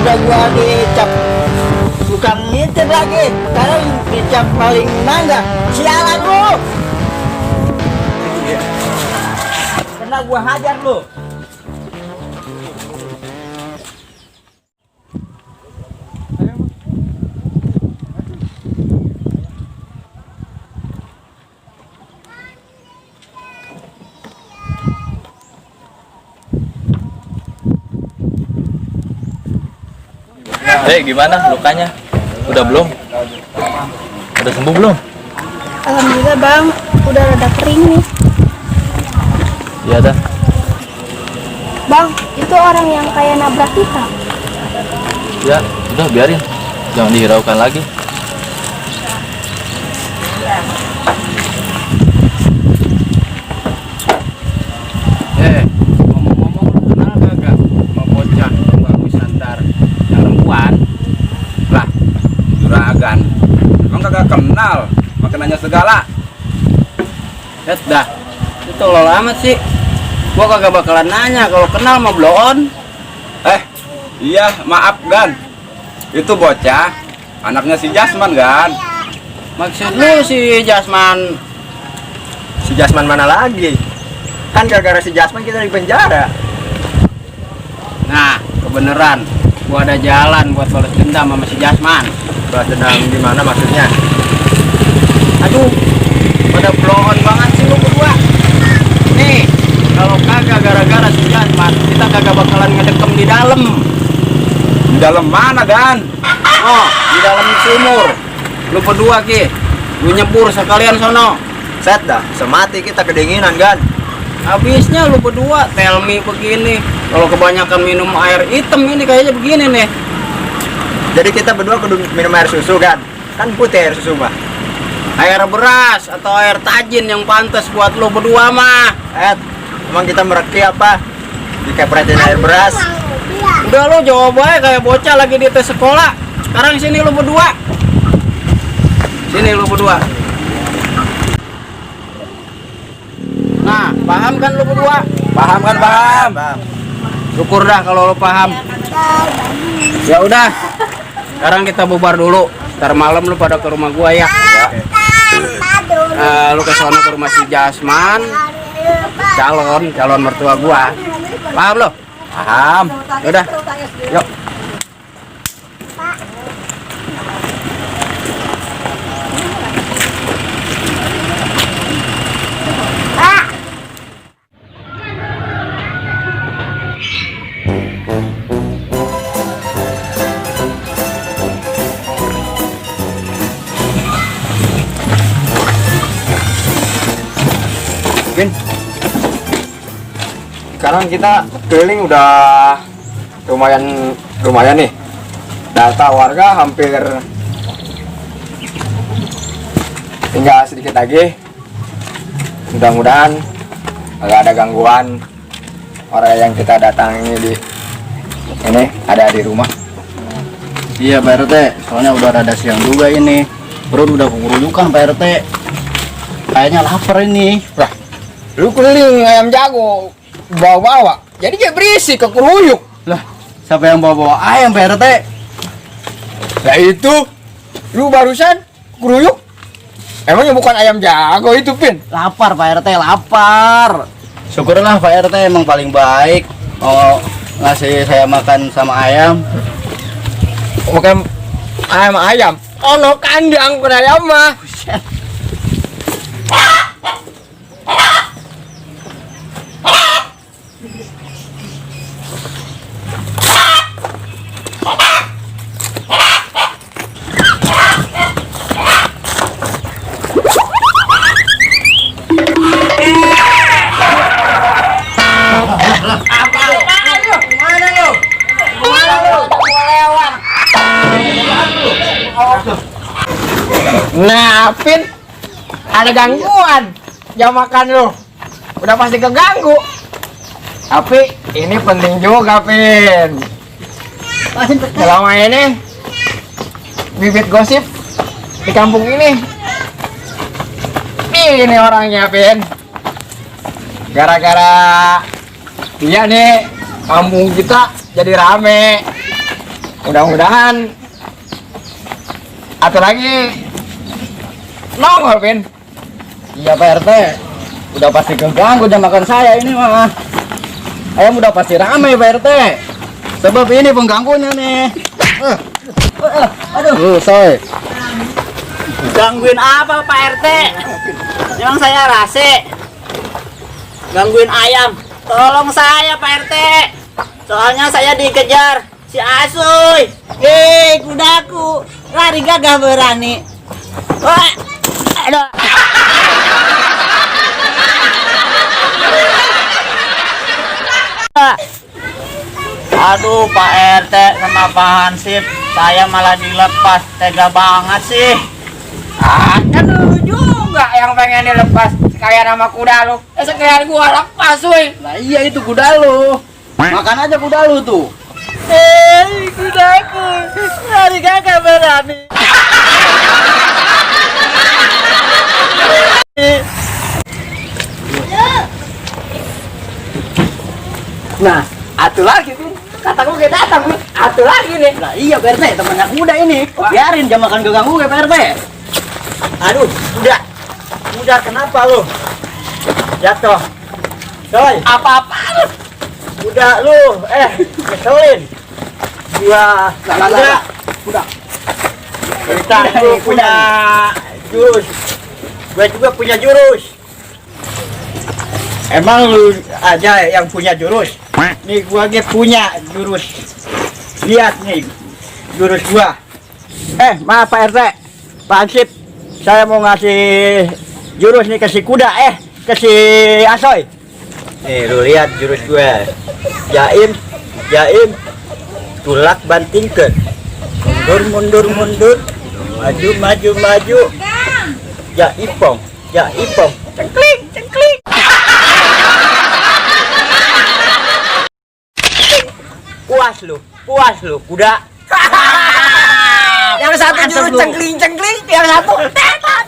Udah gua dicap tukang nyetir lagi, sekarang dicap paling mangga. Sialan lu. Kena gua hajar lu. Gimana lukanya? Udah belum? Udah sembuh belum? Alhamdulillah bang, udah rada kering nih. Iya dah. Bang, itu orang yang kayak nabrak kita. Ya, udah biarin. Jangan dihiraukan lagi. Ngomong-ngomong, lu kenal kagak sama bocah yang baru sandar yang perempuan? Lah, juragan. Emang kagak kenal, makin nanya segala. Dah, itu tolol amat sih. Gua kagak bakalan nanya, kalau kenal mah blow on. Iya, maaf Gan. Itu bocah, anaknya si Jasman Gan. Maksud lu si Jasman? Si Jasman mana lagi? Kan gara-gara si Jasman kita di penjara. Nah, kebeneran. Gua ada jalan buat balas dendam sama si Jasman. Balas dendam gimana maksudnya? Aduh, pada blow on banget sih lu berdua. Nih, kalau kagak gara-gara si Jasman, kita kagak bakalan ngedekem di dalam. Di dalam mana, Gan? Oh, di dalam sumur. Lu berdua, Ki. Lu nyebur sekalian sono. Set dah, semati kita kedinginan Gan. Habisnya lu berdua tell me begini. Kalau kebanyakan minum air hitam ini kayaknya begini nih. Jadi kita berdua kudu minum air susu Gan. Kan putih air susu mah. Air beras atau air tajin yang pantas buat lu berdua mah. Emang kita mereki apa? Dikepretin air beras. Udah lu jawab aja kayak bocah lagi di tes sekolah. Sekarang sini lu berdua. Sini lu berdua. Nah, paham kan lu berdua? Paham kan, paham? Syukur dah kalau lu paham. Ya udah. Sekarang kita bubar dulu. Ntar malam lu pada ke rumah gua ya. Lu ke sono ke rumah si Jasman. Calon mertua gua. Paham lo? Paham. Yaudah. Yuk. Sekarang kita keliling udah lumayan nih. Data warga hampir tinggal sedikit lagi. Mudah-mudahan agak ada gangguan orang yang kita datangi di ini ada di rumah. Iya Pak RT, soalnya udah rada siang juga ini. Perut udah kegerujukan Pak RT. Kayaknya lapar ini. Lah, lu keliling ayam jago bawa-bawa, jadi kayak berisik kekeruyuk. Lah, siapa yang bawa ayam Pak RT? Lah itu, lu barusan keruyuk. Emangnya bukan ayam jago itu, Pin? Lapar Pak RT, lapar. Syukurlah Pak RT emang paling baik. Oh, ngasih saya makan sama ayam. Bukan ayam. Ono kandang ayam mah. Nah, Pin, ada gangguan jam makan lu. Udah pasti keganggu. Tapi ini penting juga, Pin. Selama ini bibit gosip di kampung ini orangnya, Pin. Gara-gara dia nih kampung kita jadi rame. Mudah-mudahan atau lagi nongol, Pin. Iya Pak RT, udah pasti keganggu jam makan saya ini mah. Ayam udah pasti ramai Pak RT. Sebab ini pengganggunya nih. Aduh, soy. Gangguin apa Pak RT? Emang saya rase gangguin ayam. Tolong saya Pak RT. Soalnya saya dikejar si Asuy. Kudaku lari gagah berani. Wah, aduh. Aduh Pak RT sama Pak Hansip, saya malah dilepas, tega banget sih. Kan lu juga yang pengen dilepas kayak nama kuda lu. Sekalian gua lepas, woi. Nah iya itu kuda lu. Makan aja kuda lu tuh. Kudaku, lari gagah berani. Nah, atuh lagi, Pin. Kata gua kita datang, Pin. Atuh lagi nih. Nah iya Pak RT, temannya kuda ini. Biarin jam makan keganggu ya Pak RT. Aduh, udah kenapa lu? Jatuh. Coy, Apa-apa lu? udah lu, keselin. Gua, udah. Kita lu punya jurus. Gua juga punya jurus. Emang lu aja yang punya jurus? Nih gua aja punya jurus. Lihat nih jurus gua. Maaf Pak RT, Pak Ansip, saya mau ngasih jurus nih ke si kuda, ke si Asoy. Nih lu lihat jurus gue. Jaim, tulak bantingkan. Mundur, maju. Jaipong, cengkling. Puas lu, kuda. Yang satu jurus cengkling, yang satu tetot.